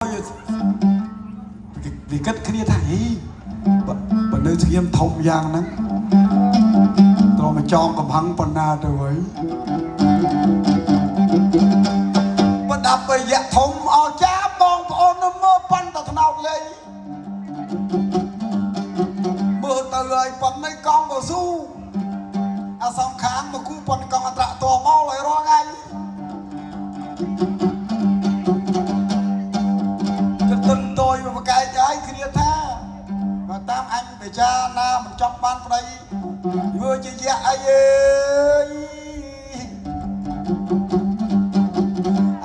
វាគិតគ្នាថាហីបើបើនៅស្ងៀមធំយ៉ាងហ្នឹងត្រូវមកចងកំហឹងប៉ុណ្ណាទៅហើយបដាប់បយៈធំអស្ចារ្យបងប្អូនមើលប៉ុនតថ្នោតលេងមើលទៅហើយប៉ុននេះកង់កស៊ូអាសងខាងមកគូប៉ុនកង់អត្រៈតមកហើយរាល់ថ្ងៃ ទៅទិនតយមកប្រកែកឲ្យគ្នាថាមកតាមអញបិចាណាមិនចង់បានប្តីធ្វើជាយៈអីអើយ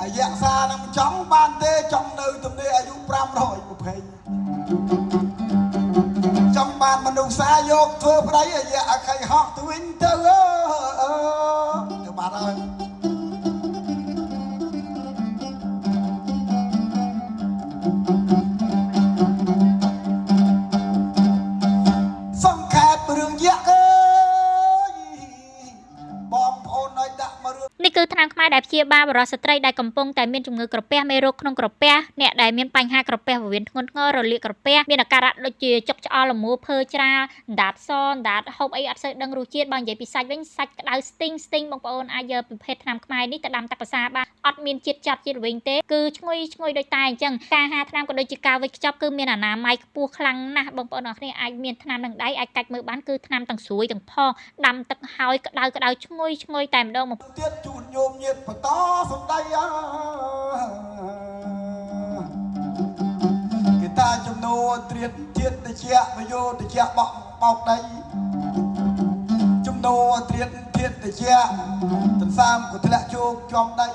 អាយៈសានឹងមិនចង់បានទេចង់នៅទំនេរអាយុ520ចង់បានមនុស្សសាយកធ្វើប្តីអាយៈអខៃហក់ទៅវិញទៅអើទៅបាត់ហើយ សង្ខេបរឿងយៈអើយបងប្អូនឲ្យដាក់មករឿង នេះគឺថ្នាំខ្មែរដែលព្យាបាលបរិសុទ្ធស្ត្រីដែលកំពុងតែមានជំងឺក្រពះមេរោគក្នុងក្រពះអ្នកដែលមានបញ្ហាក្រពះវៀនធ្ងន់ធ្ងររលាកក្រពះមានអាការៈដូចជាចុកឆ្អល់លមួភើច្រាលអណ្ដាតសអណ្ដាតហូបអីអត់សូវដឹងរសជាតិបើនិយាយពីសាច់វិញសាច់ក្តៅស្ទីងស្ទីងបងប្អូនអាចយកប្រភេទថ្នាំខ្មែរនេះទៅដាំទឹកប្រសាបានអត់មានជាតិចត់ជាតិវិញទេគឺឈ្ងុយឈ្ងុយដូចតែអញ្ចឹងការហាថ្នាំក៏ដូចជាការវេចខ្ចប់គឺមានអនាម័យខ្ពស់ខ្លាំងណាស់បងប្អូនអរគ្នាអាចមានថ្នាំនឹងដៃអាចកាច់មើលបានគឺថ្នាំទាំងស្រួយទាំងផុសដាំទឹកហើយក្តៅក្តៅឈ្ងុយឈ្ងុយតែម្ដង ទៀតជូនញោមញាតបន្តសំដីអើគេតាចំនួនត្រៀតជាតិតិចមយោតិចបក់បោកដីចំនួនត្រៀតជាតិតិចទន្សាមក៏ធ្លាក់ជោគចំដី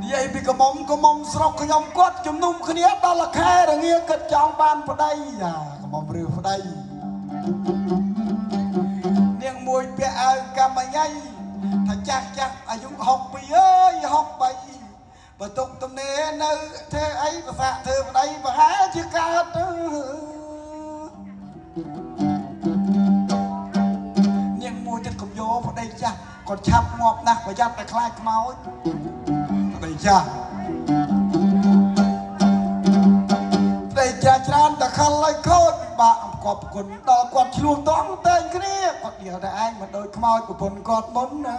និយាយពីកមុំកមុំស្រុកខ្ញុំគាត់ជំនុំគ្នាដល់ខែរងាគិតចង់បានប្តីអាកមុំឬប្តី នាងមួយពាក់អាវកម្មញ៉ៃថាចាស់ចាស់អាយុ62អើយ63បើទុកទំនេរនៅធ្វើអីប្រសាធ្វើប្តីប្រហែលជាកើតទៅនាងមួយទៀតកំយោប្តីចាស់គាត់ឆាប់ងាប់ណាស់ប្រយ័ត្នតែខ្លាចខ្មោចប្តីចាស់ប្តីចាស់ច្រើនតែខលឲ្យខូចពិបាកអង្គប់គុណដល់គាត់ឆ្លោះតង់តែងគ្នាគាត់និយាយតែឯងមិនដូចខ្មោចប្រពន្ធគាត់មុនណា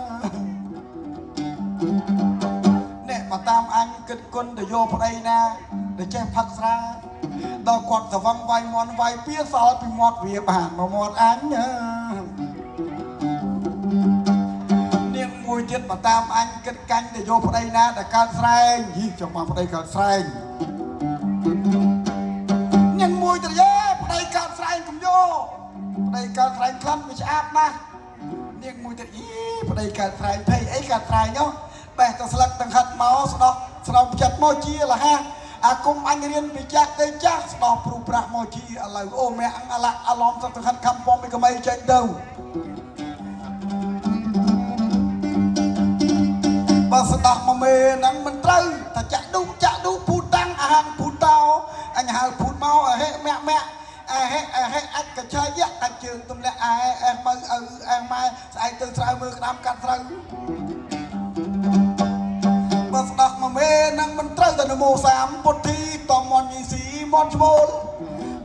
អ្នកមកតាមអញគិតគុណទៅយកប្តីណាដែលចេះផឹកស្រាដល់គាត់សវឹងវាយមន់វាយពៀសល់ពីមាត់វាបានមកមាត់អញណានាងមួយទៀតមកតាមអញគិតកាញ់ទៅយកប្តីណាដែលកើតស្រែងយីចង់បានប្តីកើតស្រែងនាងមួយទៀតយេប្តីកើតស្រែងកុំយកប្តីកើតស្រែងខ្លាំងវាឆ្អាបណាស់នាងមួយទៀតយីប្តីកើតស្រែងភ័យអីកើតស្រែងហ៎បេះទៅស្លឹកទាំងហិតមកស្ដោះស្ដោះចិត្តមកជាលះអាគុំអញរៀនពីចាស់ទៅចាស់ស្ដោះព្រុសប្រាស់មកជាឥឡូវអូម៉ែអងអឡាអាឡំសឹកទាំងហិតខំពំពីក្មីចេញទៅបើស្ដោះមកមេហ្នឹងមិនត្រូវតែចាក់ឌុចាក់ឌុពូតាំងអាហាងពូតោអញហៅពូតមកអហេម៉ាក់ម៉ាក់អហេអហេអាចកឆាយៈកាច់ជើងទម្លាក់អែអែមើឪអែម៉ែស្អែកទៅស្រូវមើលក្តាមកាត់ស្រូវ បើស្ដោះមកមេនឹងមិនត្រូវតែនមោសាមពុទ្ធីតមមន់ញីស៊ីមន់ឈ្មោល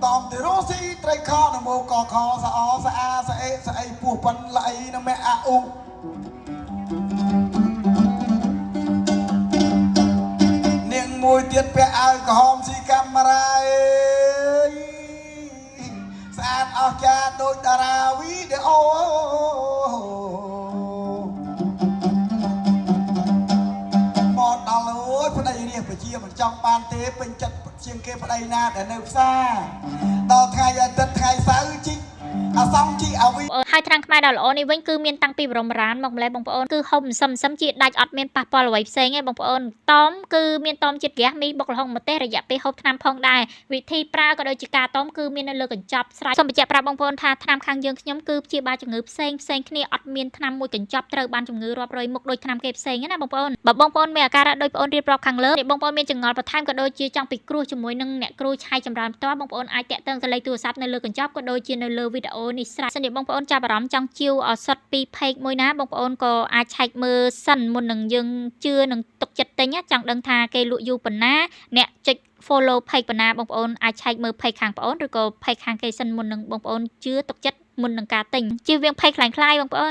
តំទីរោស៊ីត្រីខនមោកខសអសអាសអេសអីពោះប៉ិនល្អីនមៈអឧនាងមួយទៀតពាក់អាវក្រហមស៊ីកាមេរ៉ាអើយស្អាតអស្ចារ្យដូចតារាវីដេអូ មកដល់អូយប្តីរាជប្រជាមិនចង់បានទេពេញចិត្តជាងគេប្តីណាដែលនៅផ្សារដល់ថ្ងៃអាទិត្យថ្ងៃសៅរ៍ជីកអាសំជីអាវី ហើយថ្នាំខ្មែរដ៏ល្អនេះវិញគឺមានតាំងពីបរមរានមកម្លេះបងប្អូនគឺហូបសឹមសឹមជាដាច់អត់មានប៉ះពាល់អ្វីផ្សេងទេបងប្អូនតមគឺមានតមជាតិហ្គាសមីបុកល្ហុងម្ទេសរយៈពេលហូបថ្នាំផងដែរវិធីប្រើក៏ដូចជាការតមគឺមាននៅលើកញ្ចប់ស្រេចសូមបញ្ជាក់ប្រាប់បងប្អូនថាថ្នាំខាងយើងខ្ញុំគឺព្យាបាលជំងឺផ្សេងផ្សេងគ្នាអត់មានថ្នាំមួយកញ្ចប់ត្រូវបានជំងឺរាប់រយមុខដូចថ្នាំគេផ្សេងទេណាបងប្អូនបើបងប្អូនមានអាការៈដូចបងប្អូនរៀបរាប់ខាងលើបងប្អូនមានចង្អុលបន្ថែមក៏ដូចជាចង់ពិគ្រោះជាមួយនឹងអ្នកគ្រូឆៃចម្រើនផ្ទាល់បងប្អូនអាចតាក់ទងទៅលេខទូរស័ព្ទនៅលើកញ្ចប់ក៏ដូចជានៅលើវីដេអូ អូនេះស្រេចសិនជាបងប្អូនចាប់អារម្មណ៍ចង់ជាវឱសថពី page មួយណាបងប្អូនក៏អាចឆែកមើលសិនមុននឹងយើងជឿនឹងទុកចិត្តទិញណាចង់ដឹងថាគេលក់យូរប៉ុណ្ណាអ្នកចុច follow page ប៉ុណ្ណាបងប្អូនអាចឆែកមើល page ខាងប្អូនឬក៏ page ខាងគេសិនមុននឹងបងប្អូនជឿទុកចិត្តមុននឹងការទិញជៀសវាង page ក្លែងក្លាយបងប្អូន។